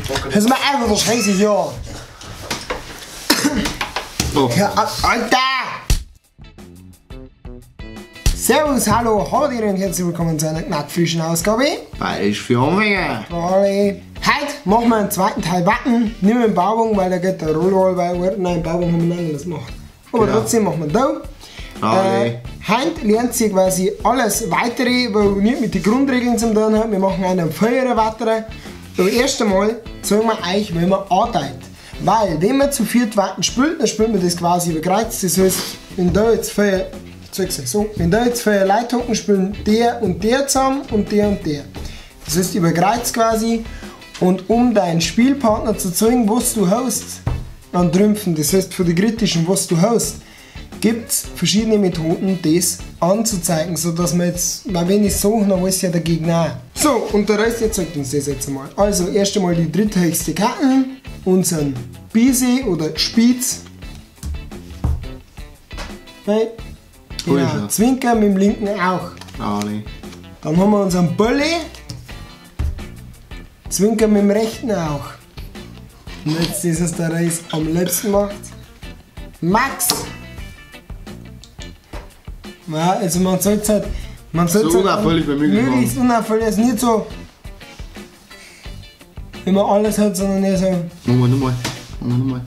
Das ist mir einfach so scheiße hier. Oh. Ja, Alter! Servus, hallo, hallo und herzlich willkommen zu einer knackfrischen Ausgabe. Bayerisch für Anfänger. Alle. Heute machen wir einen zweiten Teil Wacken. Nicht mehr im Bauwagen, weil da geht der Rollwahl, weil nein, im Bauwagen haben wir nicht das gemacht. Aber Genau. Trotzdem machen wir da. Heute lernt ihr quasi alles weitere, was nicht mit den Grundregeln zu tun hat. Wir machen einen Feuer weiteren. Aber erst einmal zeigen wir euch, wie man arbeitet. Weil, wenn man zu viert Watten spielt, dann spielt man das quasi über Kreuz. Das heißt, wenn da jetzt vier, zeig's euch so, wenn da jetzt vier Leute hocken, spielen der und der zusammen und der und der. Das heißt über Kreuz quasi. Und um deinen Spielpartner zu zeigen, was du hast an Trümpfen, das heißt für die kritischen, was du hast, gibt es verschiedene Methoden, das anzuzeigen, sodass man jetzt, weil wenn ich so, dann weiß ja der Gegner auch. So, und der Rest, jetzt zeigt uns das jetzt einmal. Also, erst einmal die dritthöchste Karte, unseren Bisi oder Spitz. Nein, genau, Zwinker mit dem linken auch. Alle. Dann haben wir unseren Bulli, Zwinker mit dem rechten auch. Und jetzt ist es der Reis am liebsten macht. Max! Ja, also man sollte halt, man sollte so unauffällig wie möglich machen. Möglichst unauffällig, also nicht so, wenn man alles hat, sondern eher so. Nochmal, nochmal.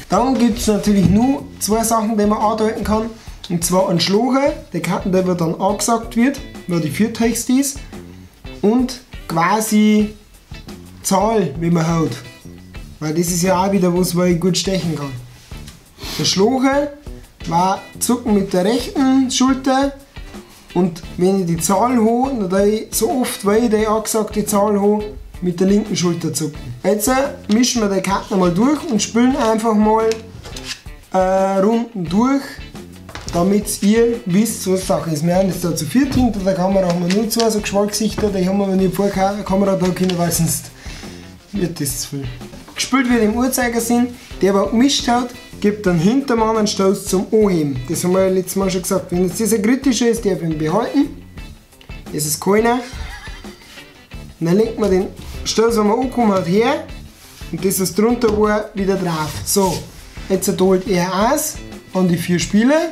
Dann gibt es natürlich nur zwei Sachen, die man andeuten kann. Und zwar einen Schlager, der Karten, der dann angesagt wird, weil die vierthöchste ist. Und quasi Zahl, wie man haut. Weil das ist ja auch wieder was, wo ich gut stechen kann. Der Schlager war zucken mit der rechten Schulter und wenn ich die Zahl habe, dann ich so oft, weil ich die angesagte Zahl habe, mit der linken Schulter zucken. Jetzt mischen wir die Karten mal durch und spülen einfach mal Runden durch, damit ihr wisst, was Sache ist. Wir haben jetzt da zu viert hinter der Kamera, haben wir nur zwei so Geschwallgesichter, die haben wir aber nicht vor der Kamera da können, weil sonst wird das zu viel. Gespielt wird im Uhrzeigersinn, der, der gemischt hat, gibt dann Hintermann einen Stoß zum Anheben. Das haben wir ja letztes Mal schon gesagt. Wenn jetzt dieser kritische ist, darf ich ihn behalten. Das ist keiner. Und dann legt man den Stoß, wenn man angekommen hat, her. Und das, was drunter war, wieder drauf. So, jetzt holt er aus an die vier Spieler.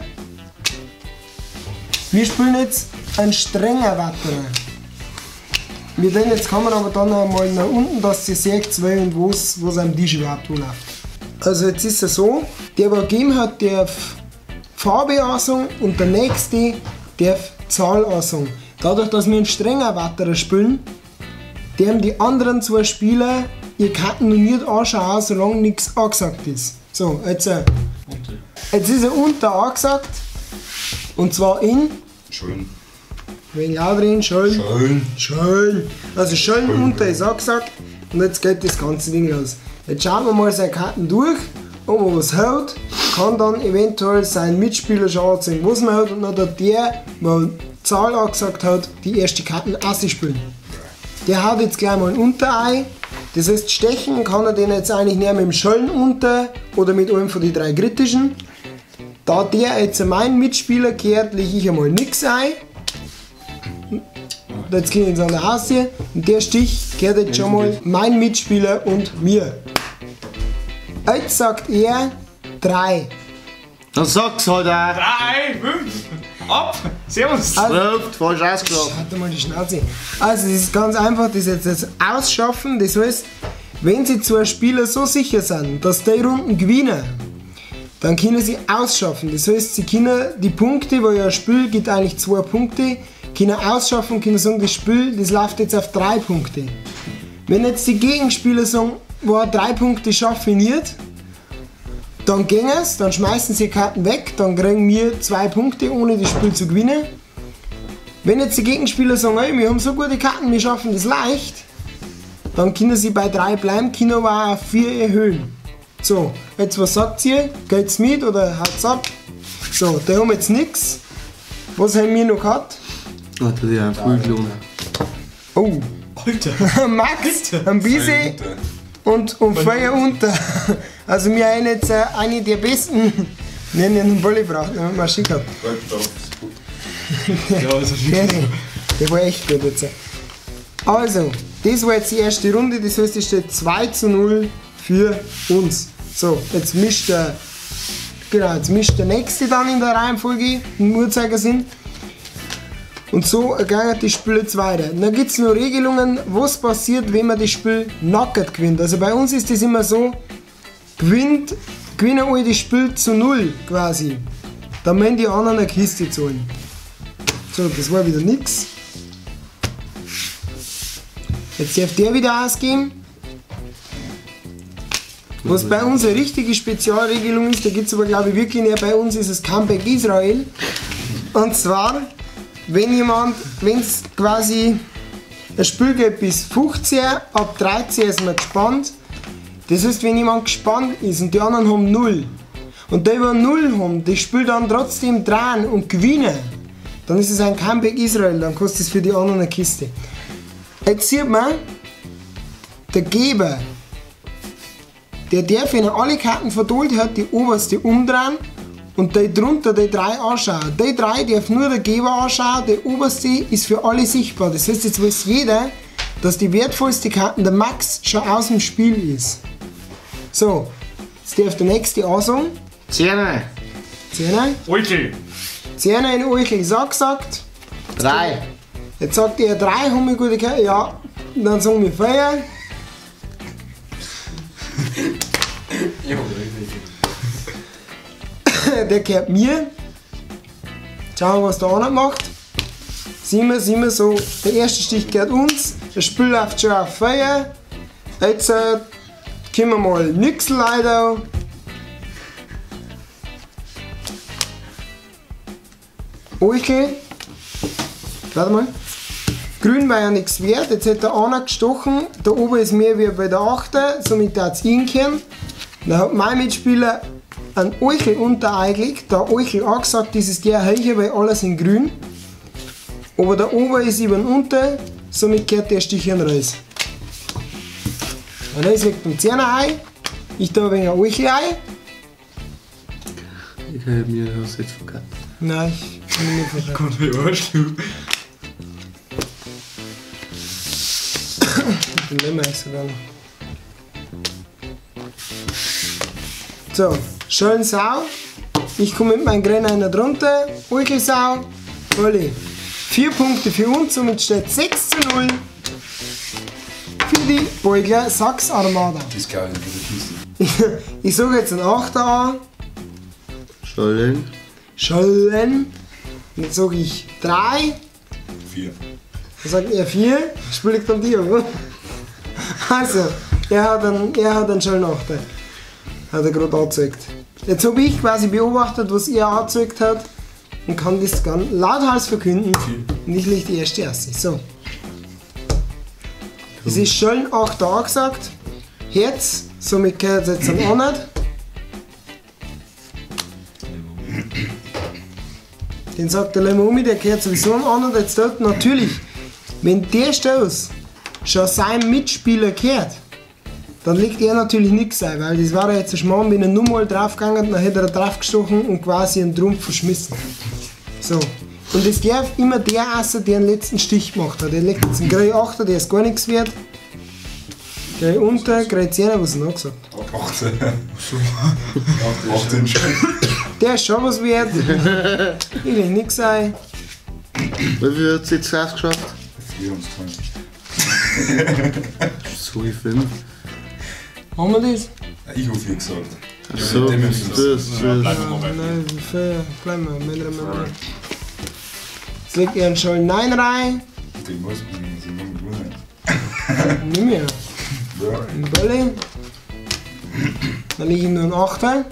Wir spielen jetzt einen strenger Watterer. Wir tun jetzt die Kamera aber dann einmal nach unten, dass ihr seht, wer und was am Tisch überhaupt läuft. Also jetzt ist es so, der, der gegeben hat, darf Farbe ansagen und der nächste darf Zahl ansagen. Dadurch, dass wir einen strenger Watterer spielen, dürfen die anderen zwei Spieler ihr Karten noch nicht anschauen, solange nichts angesagt ist. So, jetzt, jetzt ist er unter angesagt und zwar in... Schön. Wenn ja drin, schön. Schön. Schön. Also schön unter ist angesagt und jetzt geht das ganze Ding los. Jetzt schauen wir mal seine Karten durch, ob man was hält, kann dann eventuell sein Mitspieler schon anzeigen, was man hat und dann hat der, der Zahl angesagt hat, die erste Karten ausspielen. Der haut jetzt gleich mal ein Unterei, das heißt stechen kann er den jetzt eigentlich nicht mit dem Schöllen unter oder mit einem von den drei kritischen. Da der jetzt mein Mitspieler kehrt, lege ich einmal nichts ein. Jetzt gehe ich ins andere Haus hier und der Stich gehört jetzt schon mal mein Mitspieler und mir. Jetzt sagt er 3. Dann sag's halt auch. 3, 5, ab, servus. Also, falsch ausgelaufen. Halt mal die Schnauze. Also das ist ganz einfach, das jetzt das Ausschaffen. Das heißt, wenn sie zwei Spieler so sicher sind, dass die Runden gewinnen, dann können sie ausschaffen. Das heißt, sie können die Punkte, weil ja ein Spiel gibt eigentlich 2 Punkte, können ausschaffen und können sagen, das Spiel, das läuft jetzt auf 3 Punkte. Wenn jetzt die Gegenspieler sagen, boah, 3 Punkte schaffe ich nicht, dann gehen es, dann schmeißen sie Karten weg, dann kriegen wir 2 Punkte, ohne das Spiel zu gewinnen. Wenn jetzt die Gegenspieler sagen, ey, wir haben so gute Karten, wir schaffen das leicht, dann können sie bei 3 bleiben, können aber auch auf 4 erhöhen. So, jetzt was sagt ihr? Geht's mit oder haut's ab? So, da haben wir jetzt nichts. Was haben wir noch gehabt? Oh, das ist ja ein Prügel. Oh. Alter. Max, ein bisschen und Feuer unter. Also wir haben jetzt eine der besten. Wir haben einen Bulli gebraucht, damit wir schick hat. Ja, also Der war echt gut jetzt. Also, das war jetzt die erste Runde, das heißt, es steht 2:0 für uns. So, jetzt mischt der, genau, jetzt mischt der nächste dann in der Reihenfolge, im Uhrzeigersinn. Und so gehen die Spiele jetzt weiter. Dann gibt es noch Regelungen, was passiert, wenn man das Spiel nackert gewinnt. Also bei uns ist das immer so, gewinnen alle das Spiel zu 0 quasi. Dann müssen die anderen eine Kiste zahlen. So, das war wieder nix. Jetzt darf der wieder ausgeben. Was bei uns eine richtige Spezialregelung ist, da gibt es aber glaube ich wirklich nicht, bei uns ist es Comeback Israel. Und zwar, wenn jemand, wenn es quasi ein Spiel geht bis 15, ab 13 ist man gespannt. Das heißt, wenn jemand gespannt ist und die anderen haben 0 und die über 0 haben, das Spiel dann trotzdem drehen und gewinnen, dann ist es ein Comeback Israel, dann kostet es für die anderen eine Kiste. Jetzt sieht man, der Geber, der darf, wenn er alle Karten verdolt hat, die oberste umdrehen und die drunter die 3 anschauen. Die 3 darf nur der Geber anschauen, die oberste ist für alle sichtbar. Das heißt, jetzt weiß jeder, dass die wertvollste Karte, der Max, schon aus dem Spiel ist. So, jetzt darf der nächste ansagen. 10. 10. Euchel. 10 in Euchel, sag gesagt. 3. Jetzt sagt er 3, haben wir gute Karte. Ja, dann sagen wir 4. Der gehört mir. Schauen wir, was der andere macht. Sehen wir so, der erste Stich gehört uns. Das Spiel läuft schon auf Feuer. Jetzt können wir mal nix leider. Okay. Warte mal. Grün war ja nichts wert, jetzt hat der einer gestochen, da oben ist mehr wie bei der 8, somit hat es ihn gehören. Dann hat mein Mitspieler einen Eichel untereingelegt, der Eichel angesagt, das ist der hier, weil alles in grün. Aber der oben ist über den unten, somit gehört der Stich in den Reis. Der Reis liegt beim 10er ein, ich da ein wenig ein Eichel ein. Ich habe mir das jetzt verkackt. Nein, ich bin nicht verkackt. Kommt mir Arschloch. Den nehmen wir sogar noch. So, schön Sau. Ich komme mit meinem Grün einer drunter. Eichelsau. Olli. 4 Punkte für uns, somit steht 6:0 für die Beugler Sachs Armada. Das ist geil, diese Kiste. Ich sage jetzt einen 8er an. Schollen. Schollen. Jetzt sage ich 3. 4. Dann sagt er 4, Spiel liegt an dir, oder? Also, er hat einen schönen Achter. Hat er gerade angezeigt. Jetzt habe ich quasi beobachtet, was er angezeigt hat und kann das ganz lauthals verkünden. Und ich lege die erste erste. So. Es ist schön 8 angesagt. Herz, somit gehört es jetzt an anderen. Den sagt der Lemmer um, der gehört sowieso an anderen. Jetzt dort natürlich, wenn der Stoß schon seinem Mitspieler gehört, dann legt er natürlich nichts ein, weil das war ja jetzt ein Schmarrn, wenn er nur mal draufgegangen, dann hätte er draufgestochen und quasi einen Trumpf verschmissen. So. Und es darf immer der essen, der den letzten Stich gemacht hat. Der legt jetzt einen Grey 8er, der ist gar nichts wert. Grey unter, Grey 10er, was hat er noch gesagt? 18. 18 schon. Der ist schon was wert. Ich leg nichts ein. Wie viel hat es jetzt ausgeschafft? 24. So wie 5. Haben wir das? Ich habe 4 gesagt. Ach so, das. Nein, bleiben wir. Jetzt legt er einen Schollen 9 rein. Den muss man nicht. Nicht mehr. Ja. Ein Bölle. Dann lege ich nur einen 8er.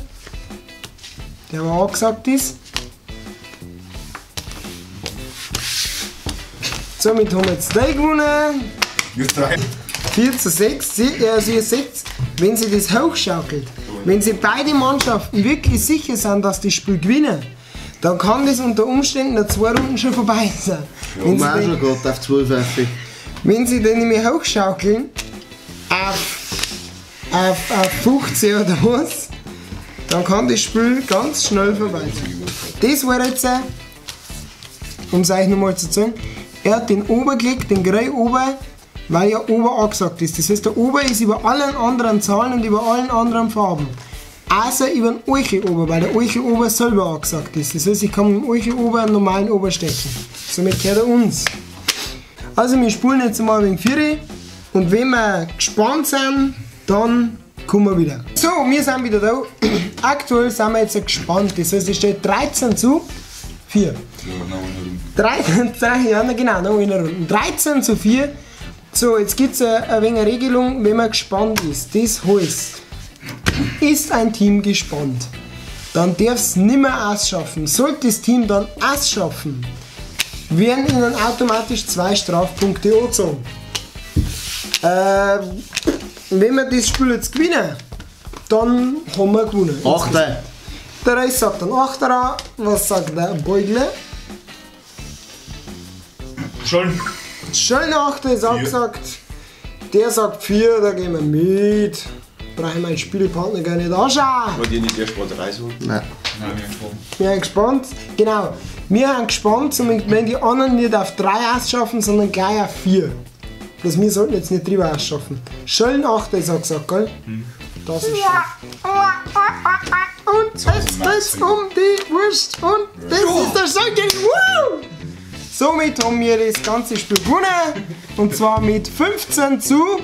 Der aber angesagt ist. Somit haben wir jetzt 3 gewonnen. 4:6. Also ihr seht, wenn sie das hochschaukelt, wenn sie beide Mannschaften wirklich sicher sind, dass die Spiel gewinnen, dann kann das unter Umständen nach 2 Runden schon vorbei sein. Ja, wenn sie schon gerade auf 12 auf. Wenn sie den nämlich hochschaukeln, auf 15 oder was, dann kann das Spiel ganz schnell vorbei sein. Das war jetzt, um es euch nochmal zu zeigen, er hat den Ober gelegt, den Grey Ober, Weil ja Ober angesagt ist. Das heißt, der Ober ist über allen anderen Zahlen und über allen anderen Farben. Außer über den Eiche-Ober, weil der Eiche-Ober selber angesagt ist. Das heißt, ich kann mit dem Eiche-Ober einen normalen Ober stechen. Somit gehört er uns. Also wir spulen jetzt mal wegen 4 und wenn wir gespannt sind, dann kommen wir wieder. So, wir sind wieder da. Aktuell sind wir jetzt gespannt. Das heißt, es steht 13:4. Ja, noch eine Runde. 13, ja, genau, noch eine Runde. 13:4. So, jetzt gibt es ein wenig eine Regelung, wenn man gespannt ist. Das heißt, ist ein Team gespannt, dann darf es nimmer ausschaffen. Sollte das Team dann ausschaffen, werden ihnen automatisch 2 Strafpunkte angezogen. Wenn wir das Spiel jetzt gewinnen, dann haben wir gewonnen. Achter. Der Reis sagt dann Achterer. Was sagt der Beugle? Schon. Schöne Achter ist angesagt. Der sagt 4, da gehen wir mit. Brauche ich meinen Spielpartner gar nicht anschauen. Wollt ihr nicht erst mal 3 sagen? Nein. Nein, wir haben gespannt. Wir haben gespannt. Genau. Wir haben gespannt, somit wenn die anderen nicht auf 3 ausschaffen, sondern gleich auf 4. Bloß wir sollten jetzt nicht drüber ausschaffen. Schön Achter ist angesagt, gell? Mhm. Das ist schön. Und es geht um die Wurst und das ist der Schalke. Woo! Somit haben wir das ganze Spiel gewonnen. Und zwar mit 15:4.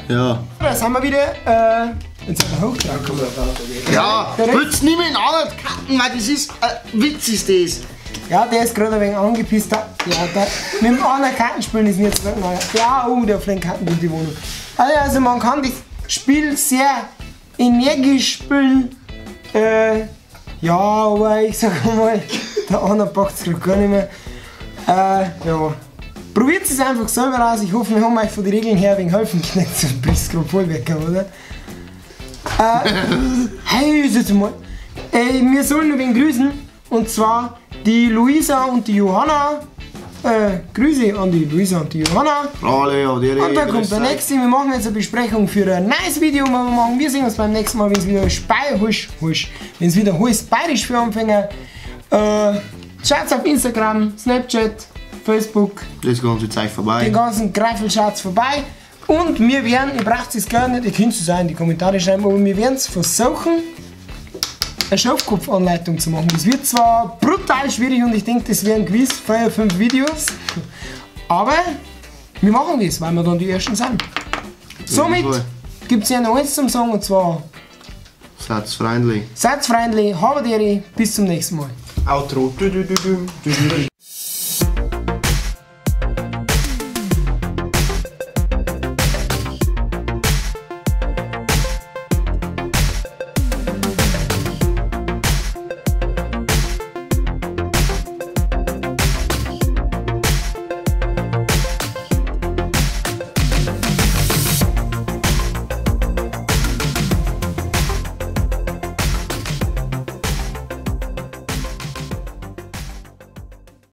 Ja. Da sind wir wieder. Jetzt sind wir hochgekommen. Ja, willst nicht mehr in anderen Karten, weil das ist. Witz ist das. Ja, der ist gerade ein wenig angepisst. Ja, der, mit dem anderen Kartenspielen ist nicht so. Ja, oh, der fliegt Karten durch die Wohnung. Also man kann das Spiel sehr energisch spielen. Ja, aber ich sag mal, der andere packt es gerade gar nicht mehr. Ja. Probiert es einfach selber aus. Ich hoffe, wir haben euch von den Regeln her wegen helfen können. Du bist gerade voll weg, oder? Hey, jetzt mal. Wir sollen noch wen grüßen. Und zwar die Luisa und die Johanna. Grüße an die Luisa und die Johanna. Und dann kommt der nächste. Wir machen jetzt eine Besprechung für ein neues Video, was wir machen. Wir sehen uns beim nächsten Mal, wenn es wieder heißt, Bayerisch für Anfänger. Schaut auf Instagram, Snapchat, Facebook. Das ganze Zeug vorbei. Den ganzen Greifel schaut vorbei. Und wir werden, ihr braucht es gar nicht, ihr könnt es auch in die Kommentare schreiben, aber wir werden es versuchen, eine Schafkopfanleitung zu machen. Das wird zwar brutal schwierig und ich denke, das wären gewiss 4, 5 Videos, aber wir machen das, weil wir dann die Ersten sind. Somit gibt es ja noch eins zum Sagen und zwar: Seid freundlich. Seid freundlich, habt Ehre, bis zum nächsten Mal. Outro. Du, du, du, du, du, du.